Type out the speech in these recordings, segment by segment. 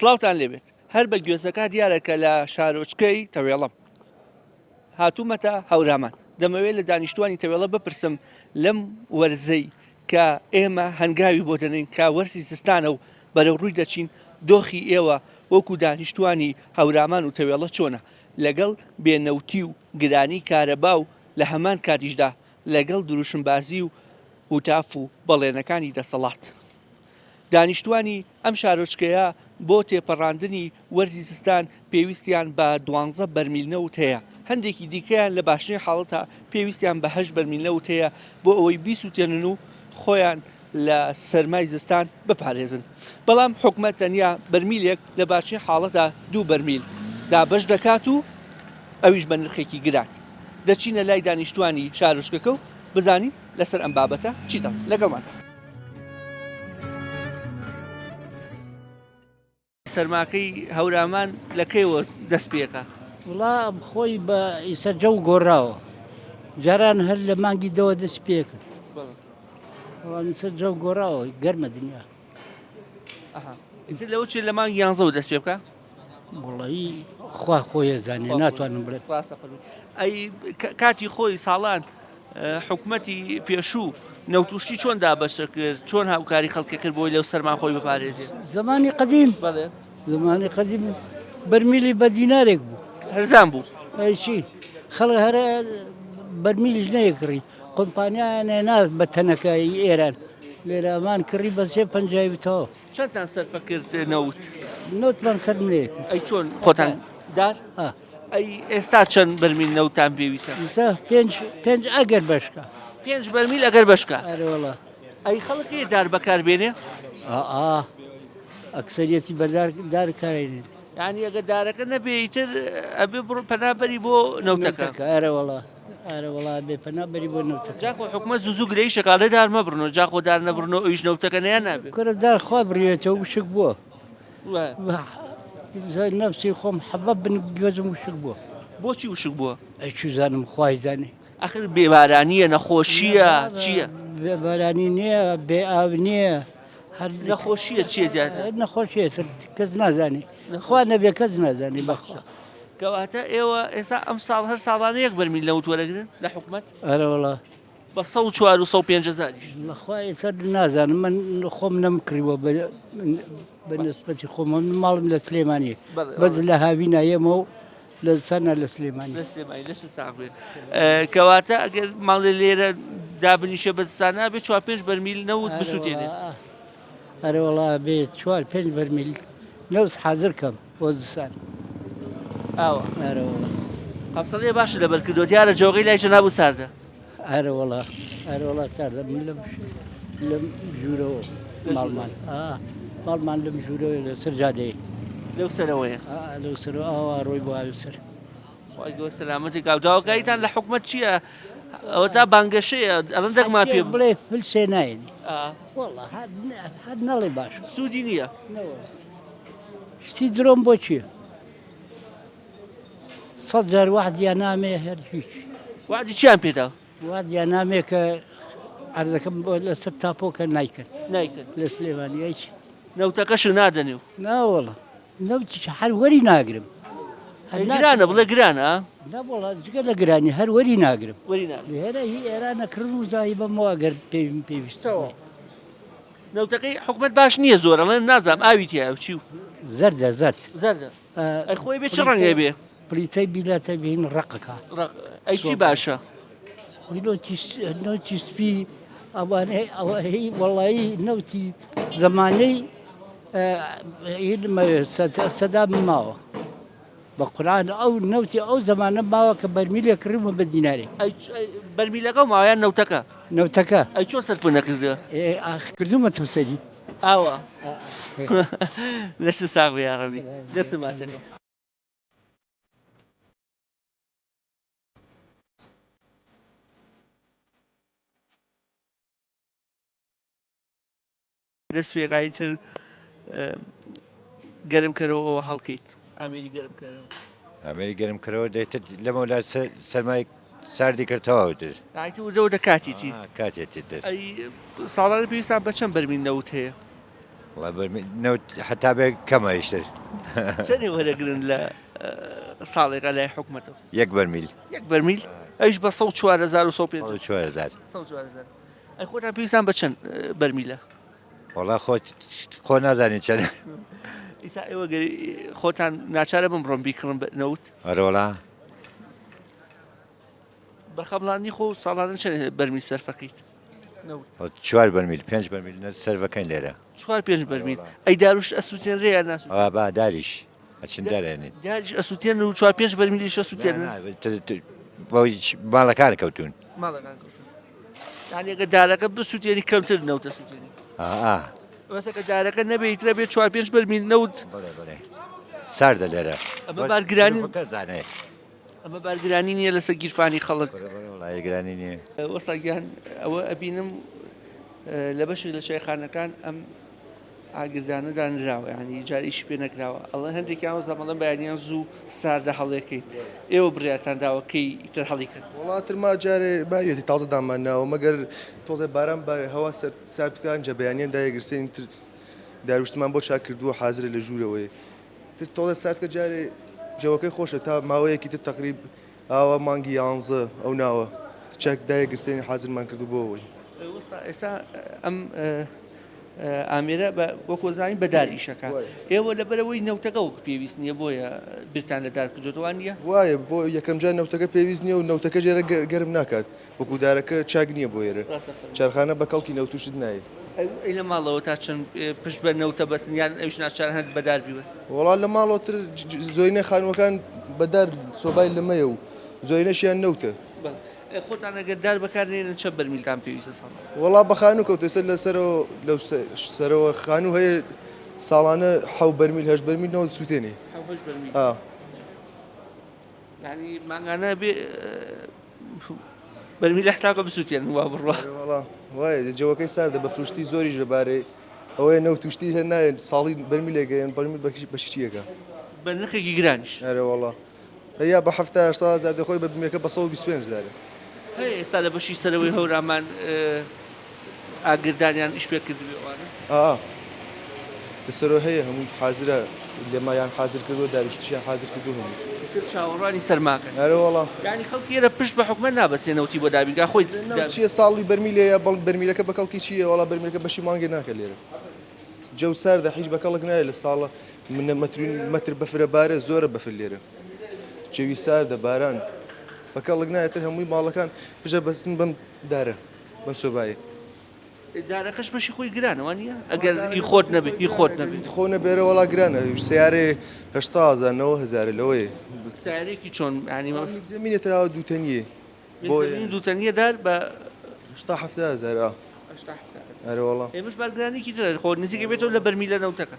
سڵاوتان لێبێت هەر بە گوێزەکە دیارە کە لە شارۆچکەی تەوێڵم هاتوومەتە هەورامان دەمەوێت لە دانیشتوانی تەوێڵە بپرسم لەم وەرزەی کە ئێمە هەنگاوی بۆ دەنێین کە وەرزی زستانە و بەرەو ڕووی دەچین دۆخی ئێوە وەکو دانیشتوانی هەورامان و تەوێڵە چۆنە لەگەڵ بێ نەوتی و گرانی کارەبا و لە هەمان کاتیشدا لەگەڵ دروشمبازی و هوتاف و بەڵێنەکانی دەسەڵات. دانیشتوانی ئەم شارۆچکەیە بۆ تێپەڕاندنی وەرزی زستان پێویستیان بە دوانزە بەرمیل نەوت هەیە، هەندێکی دیکەیان لە باشترین حاڵەتا پێویستیان بە هەشت بەرمیل نەوت هەیە بۆ ئەوەی بیسوتێنن و خۆیان لە سەرمای زستان بپارێزن، بەڵام حکومەت تەنیا بەرمیلێک لە باشترین حاڵەتا دوو بەرمیل دابەش دەکات و ئەویش بە نرخێکی گران. دەچینە لای دانیشتوانی شارۆچکەکە و بزانین لەسەر ئەم بابەتە چی دەڵێن. لەگەڵماندا. سەرماکەی هەورامان لە کەیەوە دەست پێکا؟ وڵا خۆی بە ئیسە جەو گۆڕاوە جاران هەر لە مانگی دەوە دەست پێکرد بەڵام ئیسە جەو گۆڕاوە گەرمە دنیا ئیتر لەوە چێ لە مانگی یانزەوە دەست پێ بکە وەڵی خوا خۆی ئەزانێ ناتوانم بڵێم. ڕاستە فەرمووی. ئەی کاتی خۆی ساڵان حکومەتی پێشوو نەوتوشتی چۆن دابەش کرد چۆن هاوکاری خەڵکی کرد بۆی لەو سەرما خۆی بپارێزێ؟ زمانی قەدیم بەڵێ زمانی قەدیم بەرمیلی بە دینارێک بوو هەرزان بوو ئەی چی خەڵک هەرە بەرمیلیش نەیەکڕی کۆمپانیایان هێنا بە تەنەکە ئێران لێرە ئەمان کڕی بە سێ پەنجای و تەواو. چەندتان سەرفە کرد نەوت؟ نەوتمان سەر نەیەکرد. ئەی چۆن خۆتان دار؟ ئەی ئێستا چەند بەرمیل نەوتان پێویستە؟ ئێستا پێنج پێنج ئەگەر بەشکە. پێنج بەرمیل ئەگەر بەشکە. ئەرێ وەڵا. ئەی خەڵک هەیە دار بەکار بێنێ؟ ئا ئەکسەریەتی بە دار دار کارێنێن. یانی ئەگەر دارەکە نەبێ ئیتر ئەبێ بڕۆ پەنا بەری بۆ نەوتەکە. ئەرێ وەڵا. ئارە وەڵا بێ پەنا بەری بۆ نەوتەکە. جا خۆ حکومەت زوو زوو گلەیی شەکا ئەڵێ دار مەبڕنۆ جا خۆ دار نەبڕنۆ ئەویش نەوتەکە نەیان نابێ. کورە دار خوا بڕیوێتەوە وشک بووە. نەفسی خۆم حەبە بن گوێزم وشک بووە. بۆچی وشک بووە؟ ئەی چوزانم خوای زانێ. ئەخر بێبارانییە نەخۆشییە چییە؟ بێبارانی نییە بێ ئاو نییە هەر نەخۆشییە چییە زیاتر؟ نەخۆشیە کەس نازانێ خوا نەبێ کەس نازانێ بەخوا. کەواتە ئێوە ئێستا ئەم ساڵ هەر ساڵانە یەک بەرمیل نەوت وەرەگرن لە حکومەت؟ ئەرێ وەڵا. بە 104 و 105 هەزاریش. بەخوا ئێستا نازانم من خۆم نەمکڕیوە بە بە نسبەتی خۆم من ماڵم لە سلێمانی بەس لە هاوینا یەمە و لە سانا لە سلێمانی. لە سلێمانی لەشت ساغ بێ. کەواتە ئەگەر ماڵێ لێرە دابنیشێ بە زستانە بێ چوار پێنج بەرمیل نەوت بسووتێنێ. ئەرێ وەڵا بێ چوار پێنج بەرمیل نەوت حازر کەم. بۆ زستان. ئاوا. ئەرە وەڵا. قەمسەڵیە باشت لەبەر کردووە دیارە جۆگەی لای جەناب و ساردە. ئەرە وەڵا ئەرە وەڵا ساردە من لەم لەم ژوورەوە ماڵمان ئا ماڵمان لەم ژوورەوە لەسەر جادەیە. لەو سەرەوەیە. ئا لەو سەرەوە ئاوا ڕۆی بۆ ئاوی سەر. خوای گەورە سەلامەتی کا. داواکاریتان لە حکومەت چییە؟ ئەوە تا بانگەشەیە ئەڵێن دەنگمان پێ بڵێ فلسێ نایەنی. وەڵا هەر نەڵێ باشە. سوودی نییە. نەوەڵا. شتی درۆم بۆ چیە؟ سەد جار وەعدیان نامێ هەر هیچ. وەعدی چیان پێدا؟ وەعدیان نامێ کە عەرزەکەم بۆ لەسەر تاپۆکە نایکەن. نایکەن. لە سلێمانی هیچ. نەوتەکەش نادەنێ و. ناوەڵا نەوتیش هەر وەری ناگرم. هەر گرانە بڵێ گرانە؟ نەوەڵا جگە لە گرانی هەر وەری ناگرم. وەری ناگرم. لێرە هی ئێرانە کڕم و زایی بەمەوە ئەگەر پێویم پێویستە. نەوتەکەی حکومەت باش نییە زۆر ئەڵێن نازانم ئاوی تیایە و چی و. زەردە زەرد. زەردە ئەی خۆی بێ چ ڕەنگێ بێ؟ پلیتەی بیلاتە بین ڕەقەکە. ڕەق ئەی چی باشە؟ خۆی نەوتی نەوتی سپی ئەوانەی ئەوەی وەڵایی نەوتی زەمانەی سەدام ماوە. بە قورعان ئەو نەوتی ئەو زەمانە ماوە کە بەرمیلێک کڕیومە بە دینارێک. ئەی بەرمیلەکە ماوە یان نەوتەکە؟ نەوتەکە. ئەی چۆن سەرفت نەکردوە؟ ئێ ئاخ کردومەتەوە سەری. ئاوا لەشت ساغ بێ یاڕەبی دەستت ماچەکەم. دەست پێکایی تر گەرم کەرەوە هەڵکەیت ئامێری گەرم کەرەوە. ئامێری گەرم کەرەوە دەیتر لەمەولا سەرمای ساردی کرد تەواو تر. ئایتر وردە وردە کاتێتی. کاتێتی تر. ئەی ساڵانە پێویستان بە چەند بەرمیل نەوت هەیە؟ وەڵا بەرمیل نەوت حەتا بێ کەمە ئیشتر. چەنێ وەرەگرن لە ساڵێکا لای حکومەتەوە؟ یەک بەرمیل. یەک بەرمیل؟ ئەویش بە 104 150. 104 هەزار. 104 هەزار. ئەی خۆتان پێویستان بە چەند بەرمیلە؟ وەڵا خۆ خۆ نازانین چەند. ئیسا ئێوە گەر خۆتان ناچارە بم بڕۆن بیکڕن بە نەوت؟ ئەرێ وەڵا. بە خەمڵاندنی خۆ ساڵانە چەند بەرمیل سەرفەکەیت؟ چوار بەرمیل پێنج بەرمیل سەرفەکەین لێرە. چوار پێنج بەرمیل. ئەی داروش ئەسووتێنرێ یان ناسووتێنرێ؟ ئا با داریش ئەچن دارێنین. داریش ئەسووتێن و چوار پێنج بەرمیلیش ئەسووتێنن؟ بەوەی ماڵەکان کەوتوون. ماڵەکان کەوتوون. یانی ئەگەر دارەکە بسووتێنی کەمتر نەوت ئەسووتێنی. ئا. بەس ئەگەر دارەکە نەبێ ئیترە بێ چوار پێنج بەرمیل نەوت. بەڵێ بەڵێ. ساردە لێرە. ئەمە بارگرانی. ئەمە بارگرانی نییە لەسەر گیرفانی خەڵک. وەڵایی گرانی نییە. وەستا گیان ئەوە ئەبینم لە بەشێک لە چایخانەکان ئەم ئاگردانە دانراوە یعنی جار ئیشی پێ نەکراوە ئەڵێ هەندێکیان وەزا مەڵێن بەیانیان زوو ساردە هەڵێکەیت ئێوە بڕیارتان داوە کەی ئیتر هەڵیکەن؟ وەڵا تر ما جارێ ماویەتی تازە دامان ناوە مەگەر تۆزێ باران بارێ هەوا سارد بکا ئینجا بەیانیان دایەگرسێنین تر داروشتمان بۆ چاک کردووە حازرە لە ژوورەوەیە تر تۆڵێ سارد کە جارێ جەوەکەی خۆشە تا ماوەیەکی تر تەقریب ئاوا مانگی یانزە ئەو ناوە چەک دایە گرسێنی حازرمان کردو بۆ ئەوەی. وەستا ئێستا ئەم ئامێرە بە وەکۆ زانین بە دار ئیشەکە ئێوە لەبەرەوەی نەوتەکە وەک پێویست نییە بۆیە بیرتان لە دار کردوەوە نییە؟ وایە بۆ یەکەم جار نەوتەکە پێویست نییە و نەوتەکە ژێرە گەرم ناکات وەکو دارەکە چاک نییە بۆ ئێرە چارخانە بە کەڵکی نەوتوشت نایە. ئەی لە ماڵەوە تا چەند پشت بە نەوتە بەسن یان ئەویش ناچار هەند بە دار بیبەسن؟ وەڵا لە ماڵەوە تر زۆینەی خانووەکان بە دار سۆبای لەمەیە و زۆینەشیان نەوتە. ئەی خۆتان ئەگەر دار بەکار نێنن چەند بەرمیلتان پێویستە ساڵانە؟ وەڵا بە خانوو کەوتە ئێستا لە سەرەوە لەو سەرەوە خانوو هەیە ساڵانە حەو بەرمیل هەشت بەرمیل نەوت سووتێنێ. حەو هەشت بەرمیل؟ ئا. یانی مانگانە بێ بەرمیلە حتاکە بسووتێن وا بڕوا. وەڵا وایە جەوەکەی ساردە بە فروشتی زۆریش لەبارەی ئەوەیە نەوت و شتی هەر نایەن ساڵی بەرمیلێک یان بەرمیل بەشی چیەکە بە نرخێکی گرانیش. ئەرێ وەڵا هەیە بە 70 80 هەزار دەخۆی بە بمیەکە بە 125 هەزارە. هەیە ئێستا لە بەشی سەرەوەی هەورامان ئاگردانیان ئیش پێ کردبێ ئەوانە؟ ئا لەسەرەوە هەیە هەمووی حازرە لێمایان حازر کردووە داروشتیشیان حازر کردووە هەمووی. ئیتر چاوەڕوانی سەرماکەن. ئەرێ وەڵا. یانی خەڵکی ئێرە پشت بە حکومەت نابەستێ نەوتی بۆ دابین کا خۆی نەوت چییە ساڵی بەرمیلێیە بەڵ بەرمیلەکە بە کەڵکی چییە وەڵا بەرمیلەکە بەشی مانگێ ناکە لێرە جەو ساردە حیچ بە کەڵک نایە لە ساڵە منە مەتر مەتر بەفرە بارێ زۆرە بەفر لێرە جەوی ساردە باران بە کەڵک نایە تر هەمووی ماڵەکان پشە بەستن بەم دارە بەم سۆبایە. دارەکەش بەشی خۆی گرانە وانیە ئەگەر ئی خۆت نەبێ ئی خۆت نەبێ خۆ نەبێرە وەڵا گرانە سیارێ هەشتا هەزار نەوە هەزارە لەوەیە سیارێکی چۆن ینی زمینە تراوە دووتەنیە بۆ دووتەنیە دار بە هەشتا حەفتا هەزار ئا ئەرێ وەڵا ئێمەش بارگرانێکی ترە خۆ نزیکە بێتەوە لە بەرمیلە نەوتەکە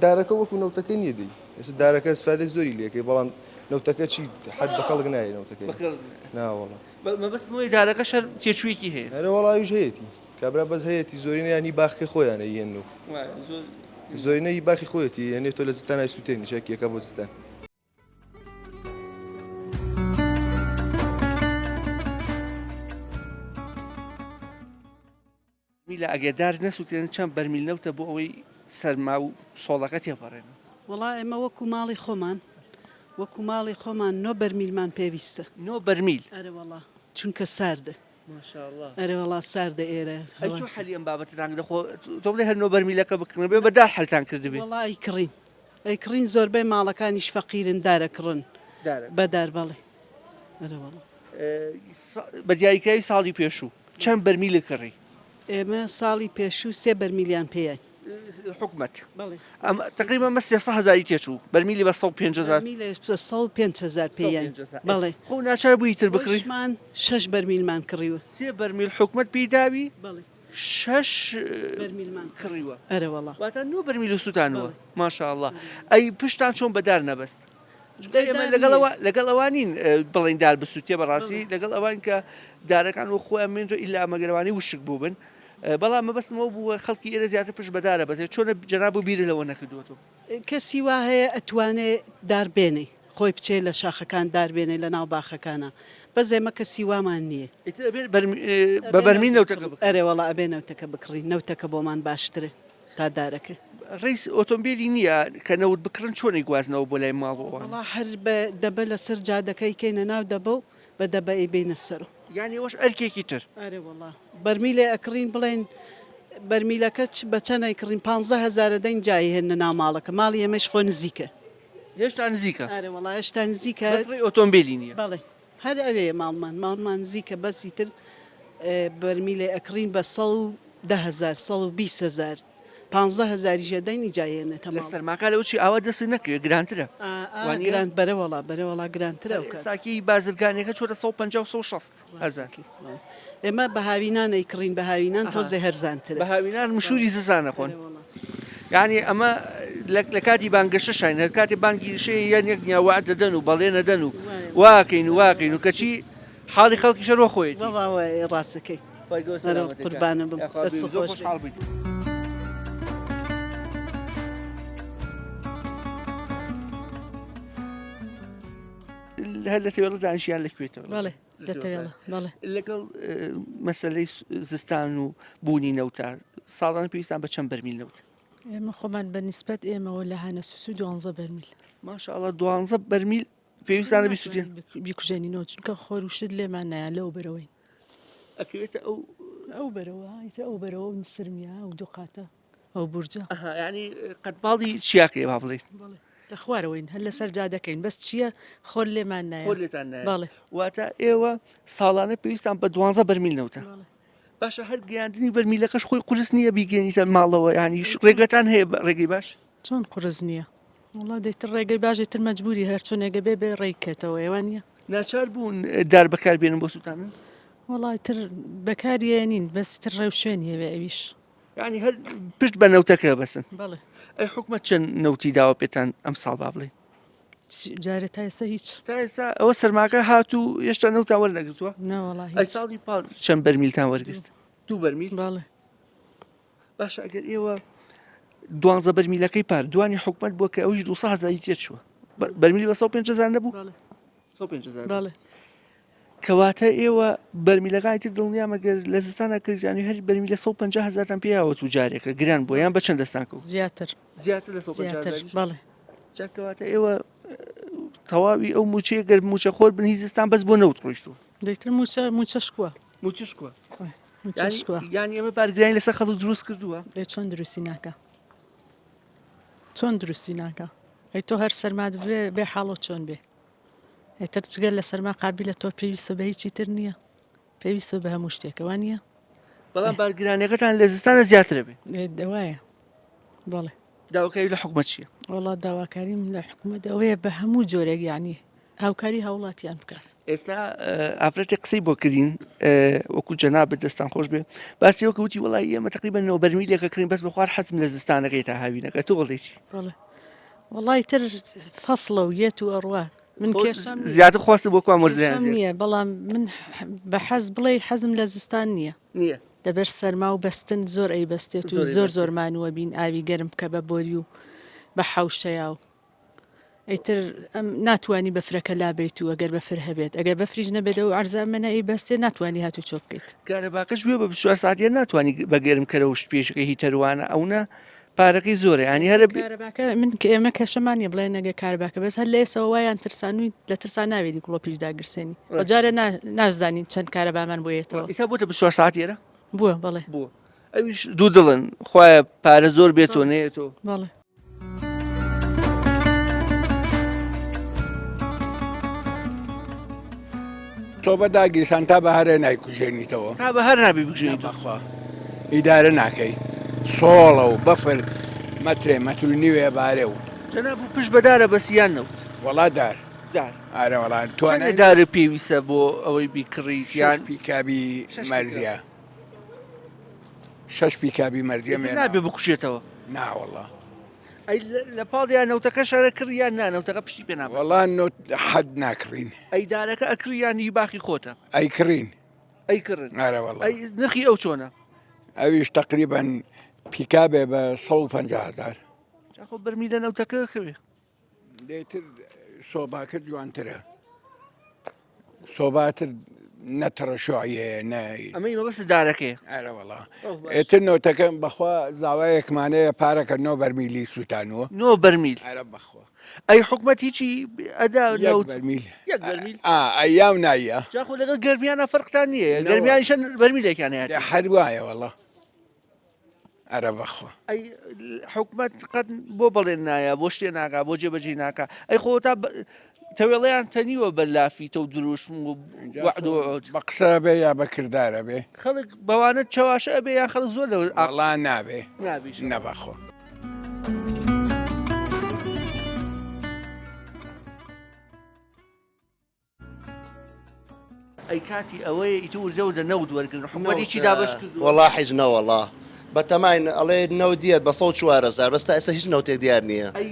دارەکە وەکو نەوتەکە نییە دی ئێستا دارەکە استفادەی زۆری لەکەی بەڵام نەوتەکە چی حەد بە کەڵک نایە نەوتەکەی ناوەڵا مەبەستم ئەوەیە دارەکەش هەر تێچوویەکی هەیە. ئەرێ وەڵا ئەویش هەیەتی کابرا بەس هەیەتی زۆرینە یان هی باخەکەی خۆیانە یێن و زۆرینە هی باخی خۆیەتی یەنێ تۆ لە زستان ئەیسووتێنی چاکی یەکە بۆ زستان. میلە ئەگەر دار نەسوتێنن چەند بەرمیل نەوتە بۆ ئەوەی سەرما و سۆڵەکە تێپەڕێنن؟ وەڵا ئێمە وەکو ماڵی خۆمان وەکو ماڵی خۆمان نۆ بەرمیلمان پێویستە. نۆ بەرمیل؟ ئەرێ وەڵا چونکە ساردە. ماشاءاللە. ئەرێ وەڵا ساردە ئێرە. ئەی چۆن حەلی ئەم بابەتەتان کرد خۆ تۆ بڵێ هەر نۆ بەرمیلەکە بکڕن بێ بە دار حەلتان کردبێ. وەڵا ئەیکڕین ئەیکڕین زۆربەی ماڵەکانیش فەقیرن دارەکڕن بە دار بەڵێ ئەرێ وەڵا. بە دیاریکراوی ساڵی پێشوو چەند بەرمیلت کڕی؟ ئێمە ساڵی پێشوو سێ بەرمیلیان پێیاین. حکومەت بەڵێ. ئەم تەقریبا مە 300 هەزاری تێچوو بەرمیلی بە 105 هەزار. بەرمیلێ بە 105 هەزار پێیاین. بەڵێ. خۆ ناچار بووی تر بکڕی؟ خۆشمان شەش بەرمیلمان کڕیوە. سێ بەرمیل حکومەت پێی داوی؟ بەڵێ. شەش بەرمیلمان کڕیوە. ئەرێ وەڵا. واتە نۆ بەرمیل سووتانوە. ماشاءاللە. ئەی پشتان چۆن بە دار نەبەست؟ چونکە ئێمە لەگەڵ ئەوە لەگەڵ ئەوان نین بڵێین دار بسووتێ بەڕاستی لەگەڵ ئەوان کە دارەکان و خۆیان مێنتەوە ئیلا مەگەرەوانی وشک بوو بن بەڵام مەبەستم ئەوە بووە خەڵکی ئێرە زیاتر پشت بە دارە بەسێت چۆنە جەناب و بیرە لەوە نەکردووەتەوە. کەسی وا هەیە ئەتوانێ دار بێنێ خۆی بچێ لە شاخەکان دار بێنێ لە ناو باخەکانا بەس ئێمە کەسی وامان نییە. ئیتر ئەبێ بە بەرمیل نەوتەکە بکڕین. ئەرێ وەڵا ئەبێ نەوتەکە بکڕین نەوتەکە بۆمان باشترە تا دارەکە. ڕیس ئۆتۆمبیلی نییە کە نەوت بکڕن چۆن ئەیگوازنەوە بۆ لای ماڵ و ئەوانە؟ وەڵا هەر بە دەبە لەسەر جادەکە ئەیکەینە ناو دەبە و بە دەبە ئەیبەینە سەرۆ. یانی ئەوەش ئەرکێکی تر. ئەرێ وەڵا بەرمیلێ ئەکڕین بڵێین بەرمیلەکە چ بە چەند ئەیکڕین پانزە هەزارە دەین جا ئەیهێننە ناو ماڵەکە ماڵی ئێمەیش خۆ نزیکە. هێشتا نزیکە؟ ئەرێ وەڵا هێشتا نزیکە. بەس ڕێی ئۆتۆمبیلی نییە. بەڵێ هەر ئەوێیە ماڵمان ماڵمان نزیکە بەس ئیتر بەرمیلێ ئەکڕین بە 110 هەزار 120 هەزار پانزە هەزاریش ئەدەین ئیجا یێنێتە لە ماڵ. سەرماکە لەوە چی ئاوا دەست نەکەوێ گرانترە ئا ئا وانیە؟ گران بەرە وەڵا بەرە وەڵا گرانترە هەر ئەو کات. ئێستاکی بازرگانیەکە چۆتە 150 و 160 هەزار. ڕاستەکەی وایە. ئێمە بە هاوینان ئەیکڕین بە هاوینان ئەها تۆزێ هەرزانترە. بە هاوینان مشوری زستان ئەخۆن. ئەرێ وەڵا. یانی ئەمە لە کاتی بانگەشەشاین هەر کاتێ بانگی شەیە یان یەک دنیا وەعد دەدەن و بەڵێن ئەدەن و وایە واکەین و وەڵا واکەین و کەچی حاڵی خەڵکیش هەر وە خۆیەتی. وەڵا وایە ڕاستەکەی. خوای گەورە ئەرێ سەلامەتت کا. قوربانە بم یاخوا دەستت بێ زۆر خۆش بێ. خۆشحاڵ بووین. هەر لە تەوێڵە دانیشیان لە کوێ تەوێڵە؟ بەڵێ لە تەوێڵە بەڵێ. لەگەڵ مەسەلەی زستان و بوونی نەوتە ساڵانە پێویستان بە چەند بەرمیل نەوت؟ ئێمە خۆمان بە نیسبەت ئێمەوە لە هانە سوسو دوانزە بەرمیل. ماشاءاللە دوانزە بەرمیل پێویستانە بیسوتێن؟ بیکوژێنینەوە چونکە خۆر و شت لێمان نایە لەو بەرەوەین. ئەکەوێتە ئەو ئەو بەرەوە ئیتر ئەو بەرەوە و سرمیا ئەو دوو قاتە ئەو بورجە. ئەها یانی قەدباڵی چیاکەیە با بڵێین. بەڵێ لە خوارەوەین هەر لەسەر جادەکەین بەس چییە خۆر لێمان نایە. خۆر لێتان نایە. بەڵێ. واتە ئێوە ساڵانە پێویستان بە دوانزە بەرمیل نەوتە. بەڵێ. باشە هەر گەیاندنی بەرمیلەکەش خۆی قورس نییە بیگەێنیتە ماڵەوە یانی ڕێگەتان هەیە بە ڕێگەی باش؟ چۆن قورس نییە؟ وەڵا دەیتر ڕێگەی باش ئیتر مەجبوری هەر چۆنێکە بێ بێ ڕێی کەتەوە ئێوە نییە؟ ناچار بوون دار بەکار بێنن بۆ سووتاندن؟ وەڵا ئیتر بەکاری ئەیەنین بەس ئیتر ڕێوشوێنی هەبێ ئەویش. یانی هەر پشت بە نەوتەکە بەسن؟ بەڵێ. ئەی حکومەت چەند نەوتی داوە پێتان ئەمساڵ با بڵێین؟ جارێ تا ئێستا هیچ. تا ئێستا ئەوە سەرماکە هات و هێشتا نەوتان وەرنەگرتووە؟ نەوەڵا هیچ. ئەی ساڵی پار چەند بەرمیلتان وەرگرت؟ دوو بەرمیل؟ بەڵێ. باشە ئەگەر ئێوە دوانزە بەرمیلەکەی پار دوانی حکومەت بووە کە ئەویش 200 هەزاری تێچووە بەرمیلی بە 105 هەزار نەبوو؟ بەڵێ. 105 هەزار بەڵێ. کەواتە ئێوە بەرمیلەکانی تر دڵنیام ئەگەر لە زستانا کردیان هەر بەرمیلە 150 هەزارتان پێیاوە تو جارێکە گران بووە یان بە چەند دەستان کەوت؟ زیاتر. زیاتر لە 150 زیاتر هەزاریش؟ بەڵێ. جا کەواتە ئێوە تەواوی ئەو مووچەیە گەر مووچەخۆر بن هی زستان بەس بۆ نەوت ڕۆیشتووە. دەیتر مووچە مووچەش کووە؟ مووچەش کووە؟ مووچەش کووە؟ یانی ئێمە بارگرانی لەسەر خەڵک دروست کردووە؟ ئێ چۆن دروستی ناکا؟ چۆن دروستی ناکا؟ ئەی تۆ هەر سەرمات بێ بێ حاڵۆ چۆن بێ؟ ئیتر جگە لە سەرما قابیلە تۆ پێویستە بە هیچی تر نییە پێویستە بە هەموو شتێکە وانە بەڵام بارگرانیەکەتان لە زستانە زیاترە بێ دەوایە بەڵێ داواکاری لە حکومەت چییە؟ وەڵا داواکاریم لە حکومەت ئەوەیە بە هەموو جۆرێک یعنی هاوکاری هاوڵاتیان بکات. ئێستا ئافرەتێک قسەی بۆ کردین وەکو جەنابت دەستان خۆش بێ باسی وەکو وتی وەڵی ئێمە تقریبا نۆ بەرمیلێکە کڕین بەس بەخوار حەزم لە زستانەکەی تا هاوینەکە تۆ بڵێ چی؟ بەڵێ وەڵای تر فەسڵە و یەت و ئەڕوا من کێشەم زیاتر خواست بۆ کوان وەرزیان نییە بەڵام من بە حەز بڵێ حەزم لە زستان نییە نییە لەبەر سەرما و بەستن زۆر ئەی بەستێت و زۆر زۆر مانووە بین ئاوی گەرم بکە بە بۆری و بە حەوشەیا و ئیتر ئەم ناتوانی بەفرەکە لابەیت و ئەگەر بەفر هەبێت ئەگەر بەفریش نەبێت ئەو عەرزە ئەمەنە ئەی بەستێ ناتوانی هاتوچۆ بکەیت. کارەباکەش بوێ بە 24 ساعت یان ناتوانی بە گەرم کەرەوە شت پێشەکەی هیتەروانە ئەونە پارەکەی زۆرە یانی هەرە کارەباکە من کە ئێمە کەشەمان نیە بڵێن ئەگەر کارەباکە بەس هەر لە ئێسەوە وایان ترسانوین لە ترسا ناوێری گڵۆپیش داگرسێنی وە جارێ ناشزانین چەند کارەبامان بۆ یەتەوە. ئیستا بۆتە 24 ساعت ئێرە؟ بووە بەڵێ. بووە ئەویش دوو دڵن خوایە پارە زۆر بێتۆ نەیەتۆ. بەڵێ. سۆبە داگیرسان تا بەهارێ نایکوژێنیتەوە. تا بەهار نابی بکوژێنیتەوە. بەخوا ئیدارە ناکەی سۆڵە و بەفر مەترێ مەتر و نیوێ بارێ و. جەناب پشت بە دارە بەس یان نەوت؟ وەڵا دار. دار. ئارە وەڵا چەندە توانای دار پێویستە بۆ ئەوەی بیکڕیت یان شەش پیکابی شەش پیکاب. مەرزیە. شەش پیکابی مەرزیە ئیتر مێناوە. نابێ بکوژێتەوە. نا وەڵا. ئەی لە پاڵیا نەوتەکە شارە کڕی یان نا نەوتەکە پشتی پێ نابەستن؟ وەڵا نەوت حەد ناکڕین. ئەی دارەکە ئەکڕی یان هی باخی خۆتە؟ ئەیکڕین. ئەیکڕن. ئەرە وەڵا. ئەی نرخی ئەو چۆنە؟ ئەویش تەقریبەن پیکابێ بە 150 هەزار. جا خۆ بەرمیلە نەوتەکە ئەکەوێ. لێتر سۆباکە جوانترە. سۆباتر. نە تڕشۆی هەیە نە ئەمەی مەبەست دارەکەیە ئەرە وەڵا ئێتر نەوتەکەم بەخوا زاوایەکمانەیە پارەکە نۆ بەرمیلی سووتانوە نۆ بەرمیل ئەرە بەخوا ئەی حکومەت هیچی ئەدا یەک نەوت بەرمیل یەک بەرمیل ئا ئەیاو نایە جا خۆ لەگەڵ گەرمیانە فەرقتان نییە نەوە. گەرمیانیشە بەرمیلێکیان هەیە هەر وایە وەڵا ئەرە بەخوا. ئەی حکومەت قەت بۆ بەڵێن نایە بۆ شتێ ناکا بۆ جێبەجێ ناکا ئەی خۆ تا تەوێڵەیان تەنیوە بە لافیتە و دروشم و وەعد و وعود بە قسە بێ یا بە کردارە بێ خەڵک بەوانە چەواشە ئەبێ یان خەڵک زۆر لەوە وەڵا نابێ نابیش نەبەخۆ. ئەی کاتی ئەوەیە ئیتر وردە وردە نەوت وەرگرن حکومەت هیچی دابەش کردووە؟ وەڵا حیز نەوەڵا بەتەماین ئەڵێ نەوت دیەت بە 104 هەزار بەس تا ئێستا هیچ نەوتێک دیار نییە ئەی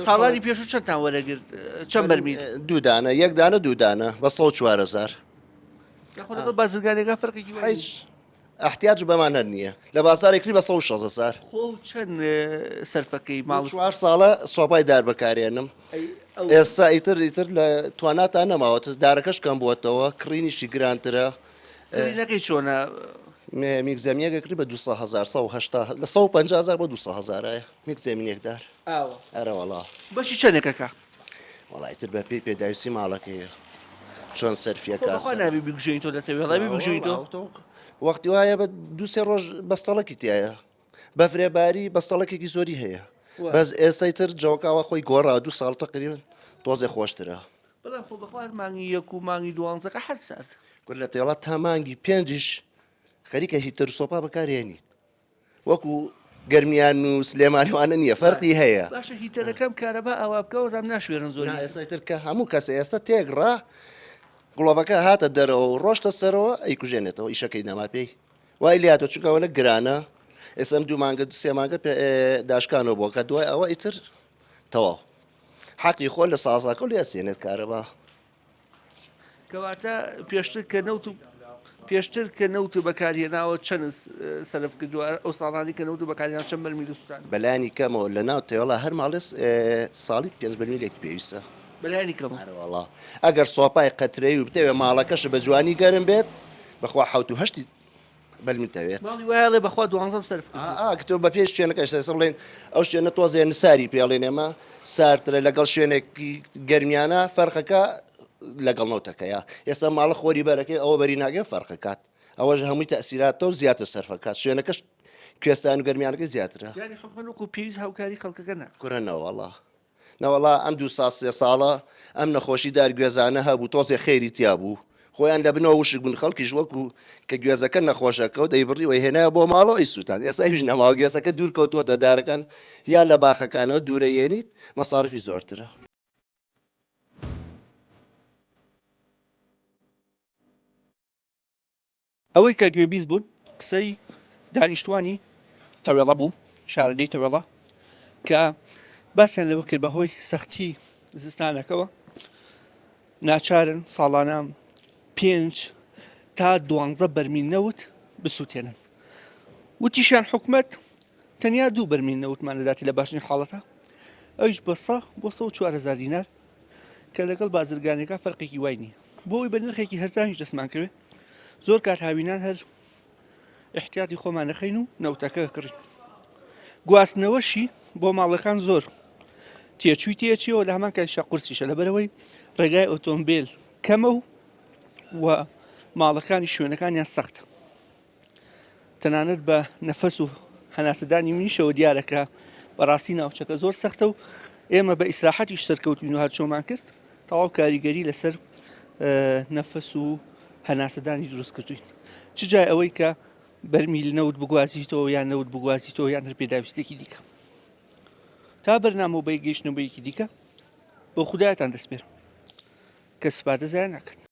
ساڵانی پێشوو چەندتان وەرەگرت چەند بەرمیل؟ دوو دانە یەک دانە دوو دانە بە 104 هەزار یاخۆ لەگەڵ بازرگانیەکان فەرقێکی وای هیچ ئەحتیاج بەمان هەر نییە لە بازارێک کری بە 160 هەزار. خۆ چەند سەرفەکەی ماڵ؟ چوار ساڵە سۆپای دار بەکارێنم ئێستا ئیتر ئیتر لە تواناتا نەماوە دارەکەش کەم بووەتەوە کڕینیشی گرانترە. کڕینەکەی چۆنە؟ میک زەمینێک کڕی بە 200 هەزار 180 لە 150 هەزار بۆ 200 هەزارایە میک زەمینێک دار. ئاوە. ئەرەوەڵا. بەشی چەندێکەکە؟ وەڵا ئیتر بە پێی پێداویستی ماڵەکەیە چۆن سەرفیە خۆ بەخوا نابی بیگوژێنی تۆ لەسەر وێڵای بیگوژێنی تۆ وەختی وایە بە دوو سێ ڕۆژ بەستەڵەکی تایە بەفرێباری بەستەڵەکێکی زۆری هەیە بەس ئێستای تر جەوەکەوە خۆی گۆڕا دوو ساڵ تقریبن تۆزێ خۆشترە بەڵام خۆ بەخوا هەر مانگی یەک و مانگی دوانزەکە هەر سارد کورد لە تێڵا تا مانگی پێنجیش خەریکە هیتەر و سۆپا بەکارێنیت وەکو گەرمیان و سلێمانی وانە نییە فەرقی هەیە. باشە هیتەرەکەم کارەبا ئاوا بکە وەزام ناشوێرن زۆری. نا ئێستا ئیتر کە هەموو کەسە ئێستا تێکڕا گڵۆپەکە هاتە دەرەوە و ڕۆشتە سەرەوە ئەیکوژێنێتەوە ئیشەکەی نەما پێی وای لاتۆ چونکە ئەوەنە گرانە ئێستا ئەم دوو مانگە سێ مانگە داشکانەوە بۆ کە دوای ئەوە ئیتر تەواو حەقی خۆ لە سازاکە لێ ئەسێنێت کارەبا. کەواتە پێشتر کە نەوت و پێشتر کە نەوت بەکارهێناوە چەند سەرف کردووە ئەو ساڵانی کە نەوت بەکارهێنا چەند بەرمیل سوتان؟ بەلایەنی کەمەوە لە ناو تێوەڵا هەر ماڵێ ساڵی پێنج بەرمیلێکی پێویستە. بەلایەنی کەمەوە. ئەرەوەڵا ئەگەر سۆپای قەترەی و بتەوێ ماڵەکەشت بە جوانی گەرم بێت بەخوا حەوت و هەشتی بەرمیل دەوێت. ماڵی وایە ئەڵێ بەخوا دوانزەم سەرف کردووە. ئا کە تۆ بە پێی شوێنەکەش ئێستا بڵێن ئەو شوێنە تۆزێ نساری پێ ئەڵێن ئێمە ساردترە لەگەڵ شوێنێکی گەرمیانە فەرقەکە لەگەڵ نەوتەکەیە ئێستا ماڵە خۆری بەرەکەی ئەوە بەری ناگەن فەرقەکات ئەوەش هەمووی تەسیراتە و زیاتر سەرفەکات شوێنەکەش کوێستان و گەرمیانەکە زیاترە. یانی حکومەت وەکو پێویست هاوکاری خەڵکەکە ناکات. کورە نەوەڵا نەوەڵا ئەم دوو ساڵ سێ ساڵە ئەم نەخۆشی دار گوێزانە هەبوو تۆزێ خێری تیا بوو خۆیان لە بنەوە وشک بوون خەڵکیش وەکو کە گوێزەکە نەخۆشەکە و دەیبڕی و هێنایە بۆ ماڵەوە ئەیسووتان ئێستا هیچ نەماوە گوێزەکە دوور کەوتووەتە دارەکان یا لە باخەکانەوە دوورە یێنیت مەسارفی زۆرترە. ئەوەی کە گوێبیست بوون قسەی دانیشتوانی تەوێڵە بوو، شارەدێی تەوێڵە، کە باسیان لەوە کرد بەهۆی سەختی زستانەکەوە ناچارن ساڵانە پێنج تا دوانزە بەرمیل نەوت بسووتێنن. وتیشیان حکومەت تەنیا دوو بەرمیل نەوتمان دەداتێ لە باشترین حاڵەتە ئەویش بە سە بۆ 104 هەزار دینار کە لەگەڵ بازرگانەکە فەرقێکی وای نییە بۆ ئەوەی بە نرخێکی هەرزانیش دەستمان کەوێت زۆر کات هاوینان هەر احتیاطی خۆمان نەخەین و نەوتەکە کڕین گواستنەوەشی بۆ ماڵەکان زۆر تێچووی تێچیەوە لە هەمان کاتیشا قورسیشە لەبەرەوەی ڕێگای ئۆتۆمبیل کەمە و و ماڵەکانی شوێنەکانیان سەختە تەنانەت بە نەفەس و هەناسەدانی منیشەوە دیارە کە بەڕاستی ناوچەکە زۆر سەختە و ئێمە بە ئیسراحەتیش سەرکەوتوین و هاتچۆمان کرد تەواو کاریگەری لەسەر نەفەس و هەناسەدانی دروست کردوین چ جای ئەوەی کە بەرمیل نەوت بگوازیتەوە یان نەوت بگوازیتەوە یان هەر پێداویستێکی دیکە تا بەرنامە و بەیگەیشتنەوەیەکی دیکە بۆ خودایەتان دەسپێرم کە سپاردە زایە ناکات.